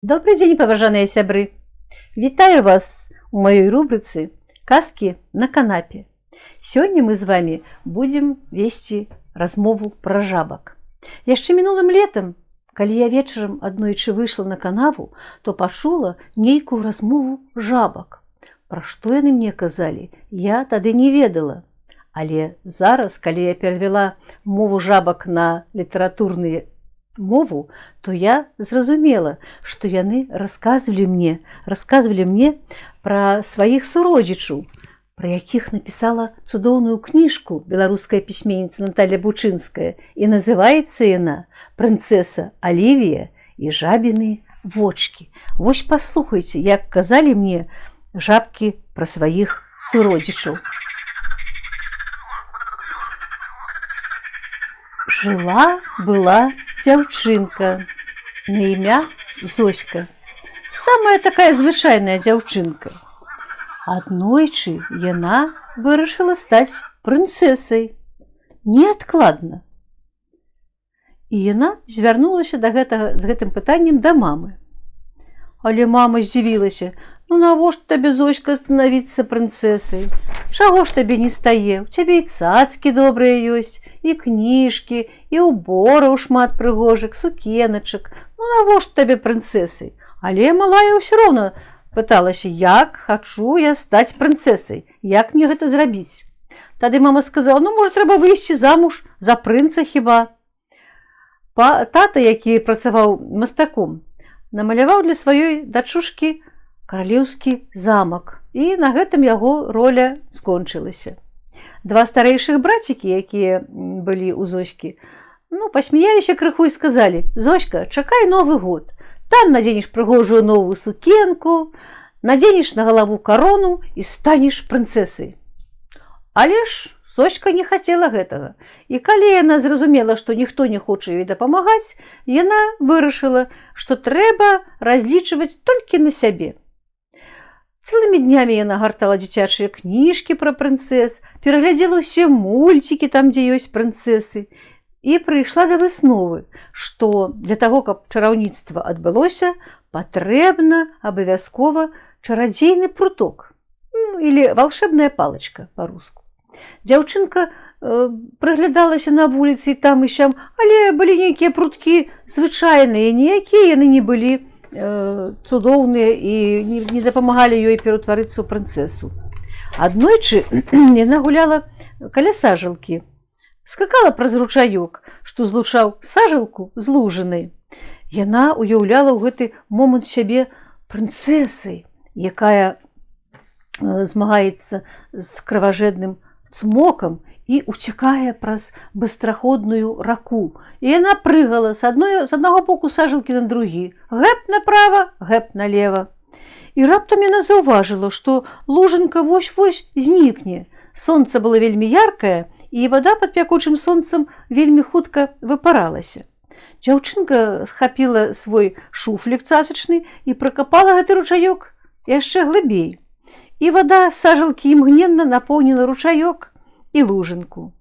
Добрый дзень, паважаныя сябры! Вітаю вас у маёй рубрыцы «Казкі на канапе». Сёння мы з вами будзем весці размову пра жабак. Яшчэ мінулым летам, калі я вечарам аднойчы выйшла на канаву, то пачула нейкую размову жабак. Пра што яны мне казалі, я тады не ведала. Але зараз, калі я перавяла мову жабак на літаратурныя мову, то я зразумела, што яны расказвалі мне пра сваіх суродзічаў, пра якіх напісала цудоўную кніжку беларуская пісьменніца Наталья Бучынская, і называецца яна «Прынцэса Алівія і жабіны вочкі». Вось паслухайце, як казалі мне жабкі пра сваіх суродзічаў. Жыла была дзяўчынка на імя Зоська. Самая такая звычайная дзяўчынка. Аднойчы яна вырашыла стаць прынцэсай. Неадкладна. І яна звярнулася да гэтага, з гэтым пытаннем да мамы. Але мама здзівілася: «Ну навошта табе, Зоська, станавіцца прынцэсай? Чаго ж табе не стае? У цябе і цацкі добрыя ёсць, і кніжкі, і убораў шмат прыгожых, сукеначак. Ну навошта табе прынцэсай?» Але малая ўсё роўна пыталася: «Як хачу я стаць прынцэсай, як мне гэта зрабіць?» Тады мама сказала: «Ну, можа, трэба выйсці замуж за прынца хіба». Тата, які працаваў мастаком, намаляваў для сваёй дачушкі каралеўскі замак, і на гэтым яго роля скончылася. Два старэйшых брацікі, якія былі ў Зоські, ну, пасмяяліся крыху і сказалі: «Зоська, чакай Новы год. Там надзенеш прыгожую новую сукенку, надзенеш на галаву карону і станеш прынцэсай». Але ж Зоська не хацела гэтага. І калі яна зразумела, што ніхто не хоча ёй дапамагаць, яна вырашыла, што трэба разлічваць толькі на сябе. Цэлымі днямі яна гартала дзіцячыя кніжкі пра прынцэс, пераглядзела ўсе мульцікі там, дзе ёсць прынцэсы, і прыйшла да высновы, што для таго, каб чараўніцтва адбылося, патрэбна абавязкова чарадзейны пруток, ну, или волшебная палочка по-руску. Дзяўчынка прыглядалася на вуліцы і там і сям, але былі нейкія пруткі звычайныя, ніякія яны не былі цудоўныя і не дапамагалі ёй пераўтварыцца ў прынцэсу. Аднойчы яна гуляла каля сажалкі, скакала праз ручаёк, што злучаў сажалку з лужынай. Яна уяўляла ў гэты момант сябе прынцэсай, якая змагаецца з крыважэдным цмокам і уцякае праз быстраходную раку. І яна прыгала з аднаго боку сажалкі на другі, гэп направа, гэп налево. І раптам яна заўважыла, што лужынка вось-вось знікне. Сонца было вельмі яркае, і вада пад пякучым сонцам вельмі хутка выпаралася. Дзяўчынка схапіла свой шуфлік цацачны і пракапала гэты ручаёк яшчэ глыбей. І вада з сажалкі імгненна напоўніла ручаёк і лужынку.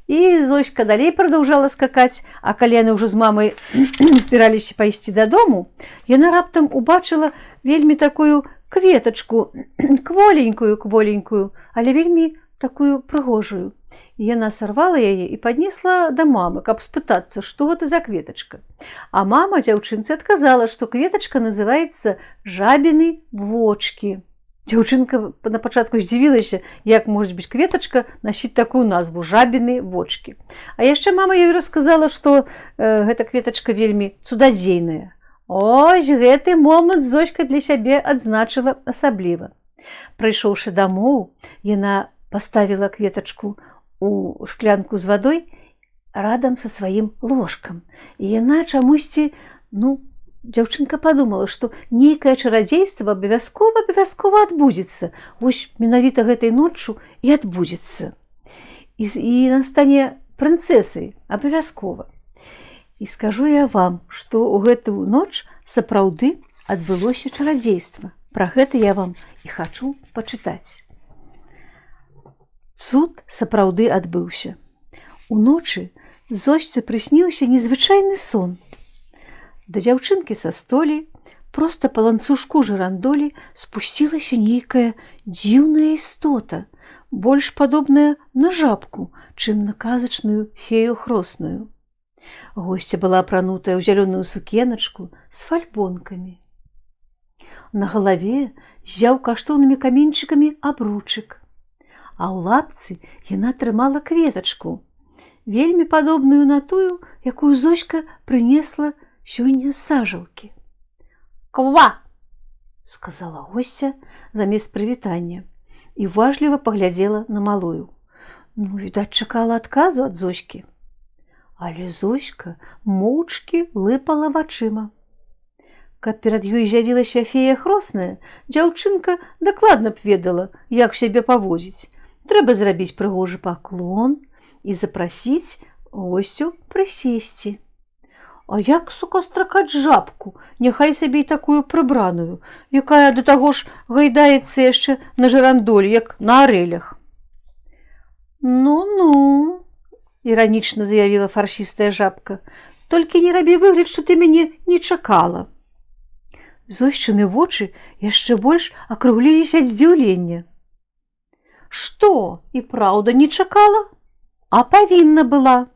І Зоська далей прадаўжала скакаць, а калі яны ўжо з мамай збіраліся пайсці дадому, яна раптам убачыла вельмі такую кветачку, кволенькую, кволенькую, але вельмі такую прыгожую. І яна сарвала яе і паднесла да мамы, каб спытацца, што гэта за кветачка. А мама дзяўчынцы адказала, што кветачка называецца жабіны вочкі. Дзяўчынка на пачатку здзівілася, як можа быць кветачка насіць такую назву жабіны вочкі. А яшчэ мама ёй расказала, што гэта кветачка вельмі цудадзейная. Ось гэты момант Зоська для сябе адзначыла асабліва. Прыйшоўшы дамоў, яна паставіла кветачку у шклянку з вадой радам са сваім ложкам. І яна чамусьці, ну, дзяўчынка падумала, што нейкае чарадзейства абавязкова адбудзецца. Вось менавіта гэтай ноччу і адбудзецца. І яна стане прынцэсай абавязкова. І скажу я вам, што ў гэтую ноч сапраўды адбылося чарадзейства. Пра гэта я вам і хачу пачытаць. Цуд сапраўды адбыўся. Уночы Зосьцы прысніўся незвычайны сон. Да дзяўчынкі са столі Проста па ланцужку жырандолі спусцілася нейкая дзіўная істота, больш падобная на жабку, чым на казачную фею хросную. Госця была апранутая ў зялёную сукеначку з фальбонкамі. На галаве ззяў каштоўнымі каменьчыкамі абручык. А ў лапцы яна трымала кветачку, вельмі падобную на тую, якую Зоська прынесла сёння з сажалкі. «Ква!» — сказала госця замест прывітання і уважліва паглядзела на малую. Ну, відаць, чакала адказу ад Зоські. Але Зоська моўчкі лыпала вачыма. Каб перад ёй з'явілася фея хросная, дзяўчынка дакладна б ведала, як сябе паводзіць. Трэба зрабіць прыгожы паклон і запрасіць госцю прысесці. А як сустракаць жабку, няхай сабе і такую прыбраную, якая да таго ж гайдаецца яшчэ на жырандолі, як на арэлях? «Ну-ну, — іранічна заявіла фарсістая жабка, — толькі не рабі выгляд, што ты мяне не чакала». Зосьчыны вочы яшчэ больш акругліліся ад здзіўлення. «Што, і праўда не чакала? А павінна была.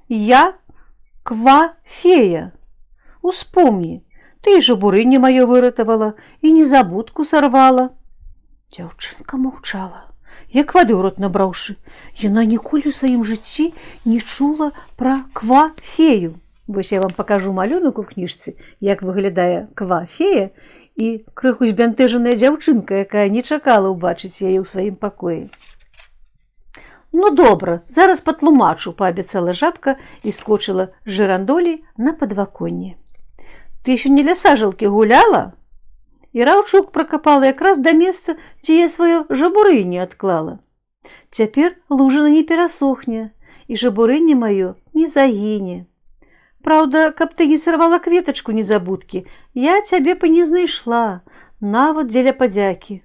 Я ква-фея. Успомні, ты і жабурынне маё выратавала, і незабудку сарвала». Дзяўчынка маўчала, як вады ў рот набраўшы. Яна ніколі ў сваім жыцці не чула пра ква-фею. Вось я вам пакажу малюнак у кніжцы, як выглядае ква-фея і крыху збянтэжаная дзяўчынка, якая не чакала ўбачыць яе ў сваім пакоі. «Ну добра, зараз патлумачу», — паабяцала жабка і скочыла з жырандолі на падваконне. «Ты сёння ля сажалкі гуляла і раўчук пракапала якраз да месца, дзе я сваё жабурынне адклала. Цяпер лужына не перасохне, і жабурынне маё не загіне. Праўда, каб ты не сарвала кветачку незабудкі, я цябе б і не знайшла, нават дзеля падзякі».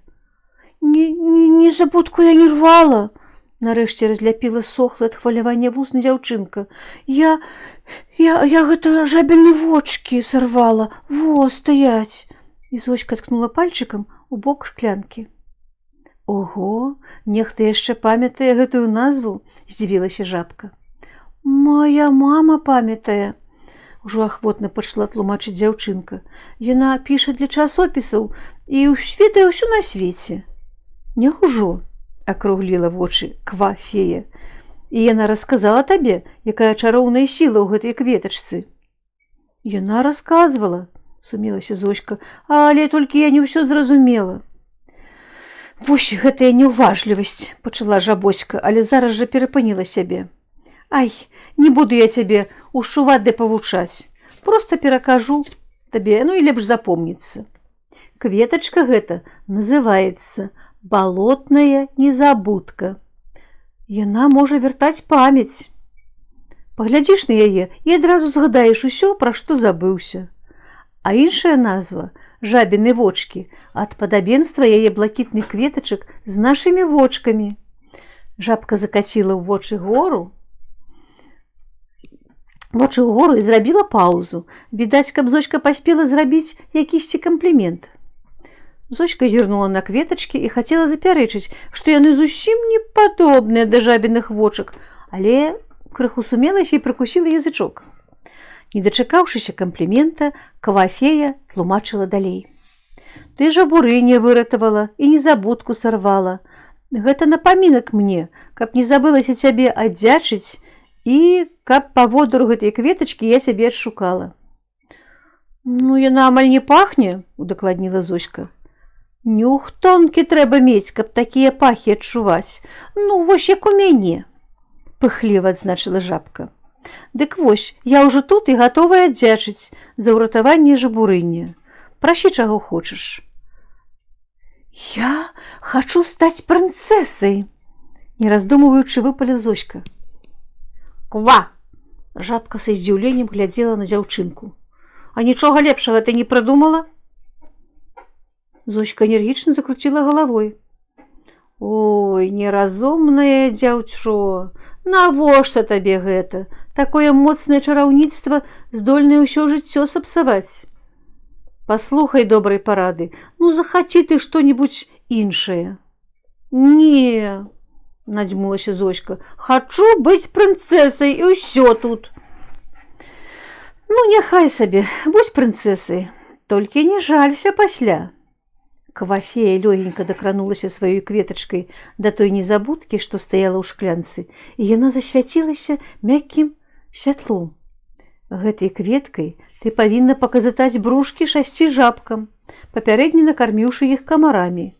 Не, незабудку я не рвала, — нарэшце разляпіла сохлы ад хвалявання вусны дзяўчынка. Я гэта жабіны вочкі сарвала, во, стаяць». І Зоська ткнула пальчыкам у бок шклянкі. «Ого, нехта яшчэ памятае гэтую назву, — здзівілася жабка. «Моя мама памятае», — ужо ахвотна пачала тлумачыць дзяўчынка. «Яна піша для часопісаў і ведае ўсё на свеце». «Няўжо?» — акругліла вочы ква-фея. «І яна расказала табе, якая чароўная сіла ў гэтай кветачцы?» «Яна расказвала, — сумелася Зоська, — але толькі я не ўсё зразумела». «Вось гэтая неўважлівасць, — пачала жабоська, але зараз жа перапыніла сябе. — Ай, не буду я цябе ушчуваць ды павучаць. Проста перакажу табе, ну і лепш запомніцца. Кветачка гэта называецца балотная незабудка. Яна можа вяртаць памяць. Паглядзіш на яе і адразу згадаеш усё, пра што забыўся. А іншая назва — жабіны вочкі, ад падабенства яе блакітных кветачак з нашымі вочкамі». Жабка закаціла ў вочы гору вочы ўгору і зрабіла паўзу. Відаць, каб Зоська паспела зрабіць якісьці камплімент. Зоська зірнула на кветачкі і хацела запярэчыць, што яны зусім не падобныя да жабіных вочак, але крыху сумелася і прыкусіла язычок. Не дачакаўшыся камплімента, квафея тлумачыла далей. «Ты жабурынне выратавала і незабудку сарвала. Гэта напамінак мне, каб не забылася цябе аддзячыць і каб па водару гэтай кветачкі я сябе адшукала». «Ну, яна амаль не пахне, — удакладніла Зоська. — Нюх тонкі трэба мець, каб такія пахі адчуваць. Ну, вось як у мяне, — пыхліва адзначыла жабка. Дык вось, я ўжо тут і гатовая аддзячыць за ўратаванне жабурыння. Прасі, чаго хочаш». «Я хачу стаць прынцэсай!» — не раздумваючы, выпаліла Зоська. «Ква!» — Жабка са здзіўленнем глядзела на дзяўчынку. «А нічога лепшага ты не прыдумала?» Зоська энергічна закруціла галавой. «Ой, неразумнае дзяўчо, навошта табе гэта? Такое моцнае чараўніцтва здольнае ўсё жыццё сапсаваць». Паслухай добрай парады, ну захаці ты што-небудзь іншае. Не, надзьмулася Зоська, хачу быць прынцэсай, і ўсё тут. Ну, няхай сабе, будзь прынцэсай, толькі не жалься пасля. Квафея лёгенька дакранулася сваёй кветачкай да той незабудкі, што стаяла ў шклянцы, і яна засвяцілася мяккім святлом. Гэтай кветкай ты павінна паказытаць брушкі шасці жабкам, папярэдне накарміўшы іх камарамі.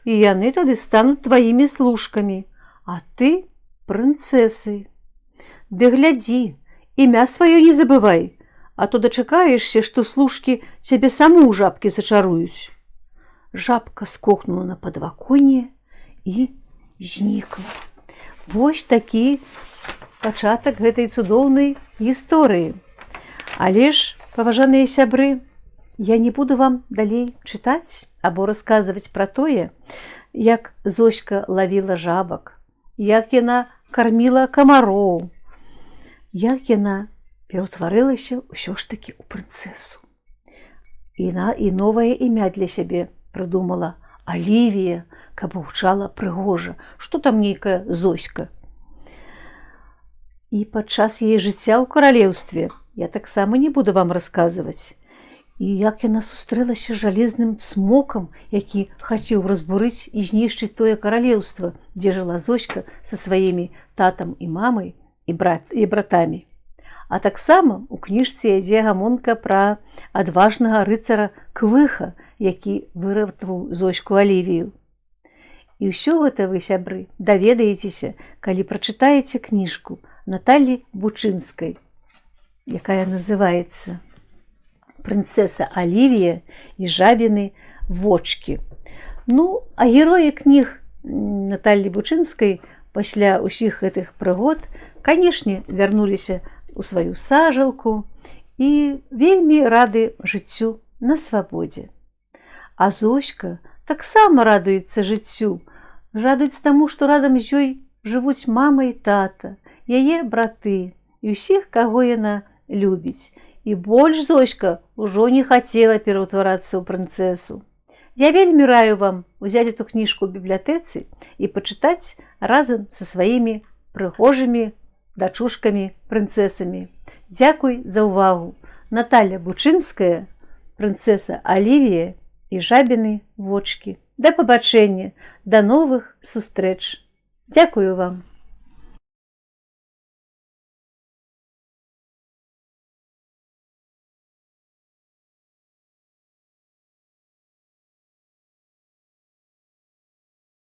І яны тады стануць тваімі служкамі, а ты прынцэсай. Ды глядзі, імя сваё не забывай, а то дачакаешся, што служкі цябе саму ў жабкі зачаруюць. Жабка скокнула на падваконне і знікла. Вось такі пачатак гэтай цудоўнай гісторыі. Але ж, паважаныя сябры, я не буду вам далей чытаць або расказваць пра тое, як Зоська лавіла жабак, як яна карміла камароў, як яна пераўтварылася ўсё ж такі ў прынцэсу. І новае імя для сябе прыдумала: Алівія, каб гучала прыгожа, што там нейкая Зоська. І падчас яе жыцця ў каралеўстве я таксама не буду вам расказваць. І як яна сустрэлася з жалезным цмокам, які хацеў разбурыць і знішчыць тое каралеўства, дзе жыла Зоська са сваімі татам і мамай і брат і братамі. А таксама у кніжцы ідзе гамонка пра адважнага рыцара Квыха, які выратаваў Зоську Алівію. І ўсё гэта вы, сябры, даведаецеся, калі прачытаеце кніжку Наталі Бучынскай, якая называецца «Прынцэса Алівія і жабіны вочкі». Ну, а героі кніг Наталі Бучынскай пасля ўсіх гэтых прыгод, канешне, вярнуліся ў сваю сажалку і вельмі рады жыццю на свабодзе. А Зоська таксама радуецца жыццю, радуецца таму, што радам з ёй жывуць мама і тата, яе браты і ўсіх, каго яна любіць. І больш Зоська ўжо не хацела пераўтварацца ў прынцэсу. Я вельмі раю вам узяць эту кніжку ў бібліятэцы і пачытаць разам са сваімі прыгожымі дачушкамі прынцэсамі. Дзякуй за ўвагу. Наталя Бучынская, «Прынцэса Алівія і жабіны вочкі». Да пабачэння, да новых сустрэч. Дзякую вам.